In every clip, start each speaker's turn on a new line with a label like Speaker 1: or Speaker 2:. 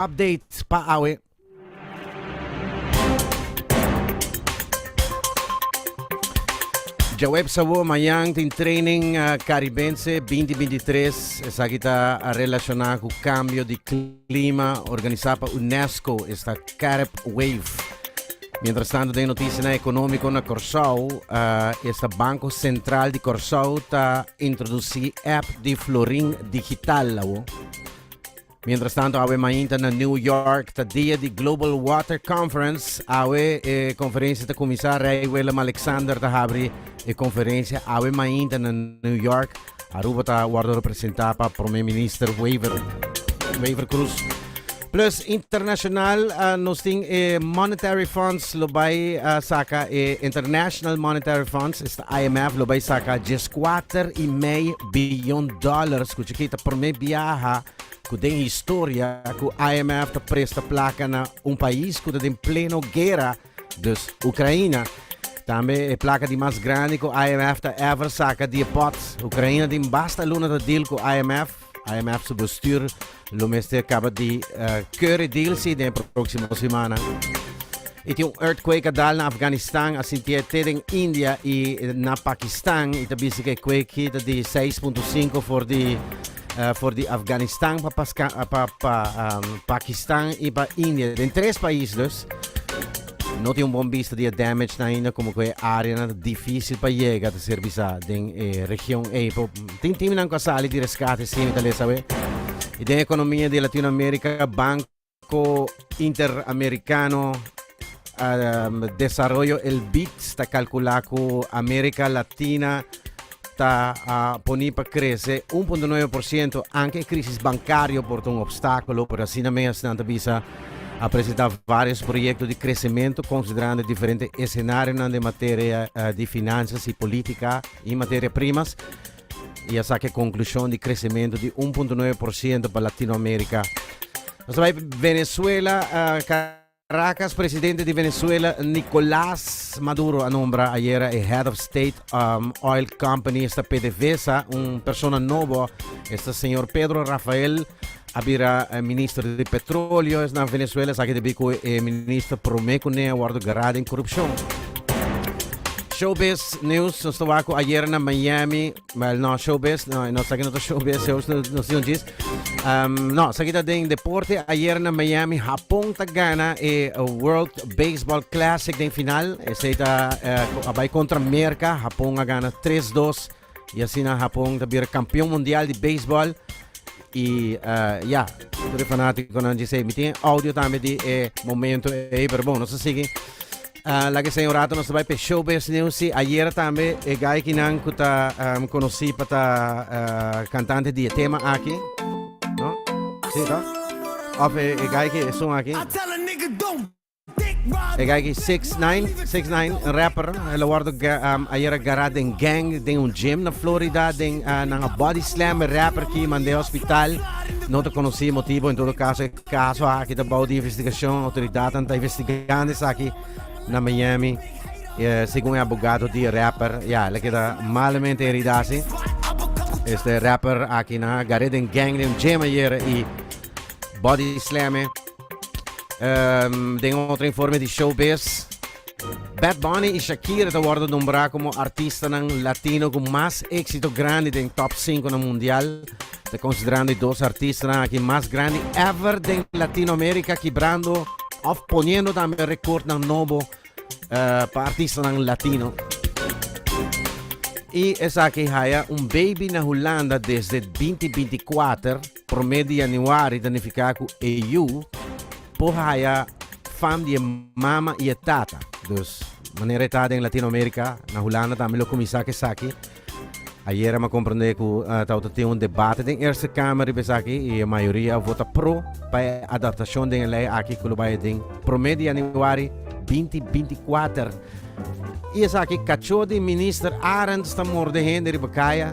Speaker 1: Update pa awe. Djaweps awo mañan tin training Caribense 2023. Esaki ta relaciona cu cambio di clima organisa pa UNESCO, esta Carib Wave. Mientras tanto den noticianan economico na Corsou, esta Banco Central di Corsou ta introduci app di florin digital awo. Mientras tanto awe mainta na New York ta dia di Global Water Conference. Awe e conferencia ta cuminsa. Rey Willem Alexander ta habri e conferencia awe mainta na New York. Aruba ta wordo representa pa Prome Minister Wever, Wever Croes. Plus internacional uh, nos tin e Monetary Funds lo bay uh, saca e International Monetary Funds, esta IMF lo bay saca 14,5 billion dollars ku chikita prome biaha ku den historia ku IMF ta presta plaka na un pais ku ta den pleno guera, dus Ukraina. Tambe e plaka di mas grandi ku IMF ta ever saka di e pot. Ukraina tin basta luna ta deal ku IMF. IMF su bestuur lo mester kaba di uh, keur e deal si den próximo semana. I tin un earthquake a dal na Afganistan, a sintié te den India i na Pakistan. I ta bisa ku e quake ta di 6.5 for di uh, for di Afganistan pa, Pasca, eh, pa, pa um, Pakistan i pa India. Den tres pais dus. No tin un bon bista di e damage na ainda como ku e área na difícil pa yega ta ser bisa den e region ei. Po, tin teamnan ku a sali di rescate sí, mi ta lesa we. I den ekonomia di Latinoamérica, Banco Interamericano Desaroyo el BID ta calcula cu America Latina ta poni pa crece 1.9%, anke e crisis bancario por ta un obstaculo, pero asina mes nan ta bisa a presenta varios proyecto di crecemento considerando diferente escenarionan den materia di finanzas y politica y materia primas. Y a saca e conclusion di crecemento di 1.9% pa Latinoamerica. Nos ta bai Venezuela, uh, Caracas, presidente di Venezuela Nicolás Maduro a nombra ayera e head of state um, oil company, esta PDVSA, un persona nobo, esta señor Pedro Rafael a bira eh, minister di petróleo es na Venezuela, sa que ku e minister prome ku ne a wordo garado en corrupción. Showbiz News, nos estaba ku ayer na Miami, well, no, Showbiz, no, no, sa que no Showbiz, shows no, no sé djis. Um, no, sa que den deporte, ayer na Miami, Japón ta gana e World Baseball Classic den final, ese ta uh, bai contra Merca, Japón a gana 3-2 Y asina Japon ta bira campeon mundial di baseball. Y uh, ja, tur e fanaticonan dje Mi tin audio tambe di e momento ei, pero bon, nos ta sigui. Uh, la que un rato nos ta bai pe showbiz news. Sí, ayer tambe e guy kinan ku ta um, conocí pa ta uh, cantante di e tema aki. No? Sí, no? Of e, e guy ki e son aki. E guy ki 6'9, 6'9, un rapper. El a wordo um, ayer agarrá den gang den un gym na Florida, den uh, nan a body slam e rapper ki mandé hospital. No ta conocí motivo, en todo caso, e caso aki ta bou di investigacion. Autoridadnan ta investigando esaki na Miami. Eh, segun e abogado di e rapper, ja, el a keda malamente herida así. Este rapper aki nan a agarré den gang den un gym ayer y body slam e. Um, den otro informe di showbiz, Bad Bunny y Shakira ta wordo nombrá como artistanan latino cu mas éxito grandi den top 5 na mundial. Ta considerando e dos artistanan aki mas grandi ever den Latinoamérica, kibrando of poniendo tambe recordnan nobo uh, pa artistanan latino. Y esaki haya un baby na Hulanda desde 2024. Promé di yanüari ta nifiká ku e yu por haya fam di e mama i e tata. Dus, manera e ta den Latinoamérika, na Hulanda tambe lo kuminsá ku esaki. Ayera mi a komprendé ku tabata tin un debate den Eerste Kamer riba esaki i e mayoria a vota pro pa e adaptashon den e lei aki ku lo bai den promé di yanüari 2024. I esaki kachó di minister Arends ta morde hende riba kaya.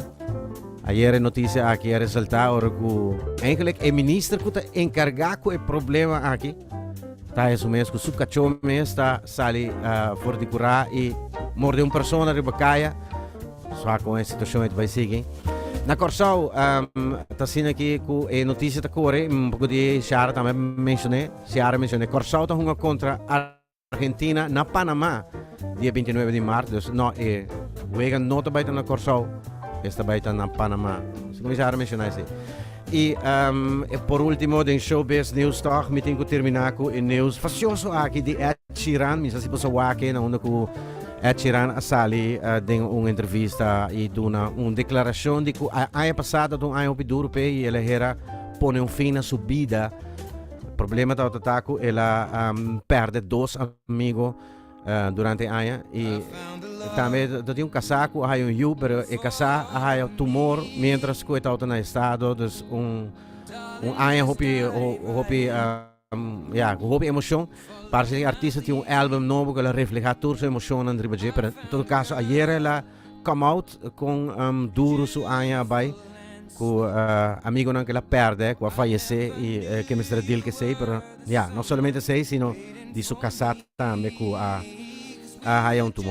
Speaker 1: Ayer e noticia aki a resalta ora cu eigenlijk e minister cu ta encarga cu e problema aki ta eso mes cu su cacho mes ta sali uh, for di cura y morde un persona riba caya. Swa con e situacion het bai sigui. Na Kòrsou, ta asina aki ku e notisia ta kore, un poko di Shara tambe menshoné, Shara menshoné, Kòrsou ta hunga kontra Argentina na Panamá dia 29 di mart, dus no, e wega no ta bai ta na Kòrsou, esta bai ta na Panamá. Segun Shara menshoná esei. I por último den Showbiz News tòg mi tin ku terminá ku e news fasioso aki di Ed Sheeran. Mi sa si boso wak na unda ku Ed Sheeran a sali den un entrevista i duna un deklarashon di ku aña pasá ta un aña hopi duru p'e i el a hera pone un fin na su bida. Problema tabata ta ku el a pèrdè dos amigo durante e aña y tambe ta tin un casá cu a haya un yu pero e casá a haya tumor mientras cu e tabata na estado, dus un aña hopi hopi, ya, cu hopi emocion. Parece e artista tin un album nobo cu el a refleha tur su emocionnan riba dje, pero en todo caso ayer el a come out con duro su aña a bay cu amigonan cu el a perde, cu a fayece y ke mester a deal cu esey, pero ya, no solamente esey sino di su casá tambe cu a haya un tumor.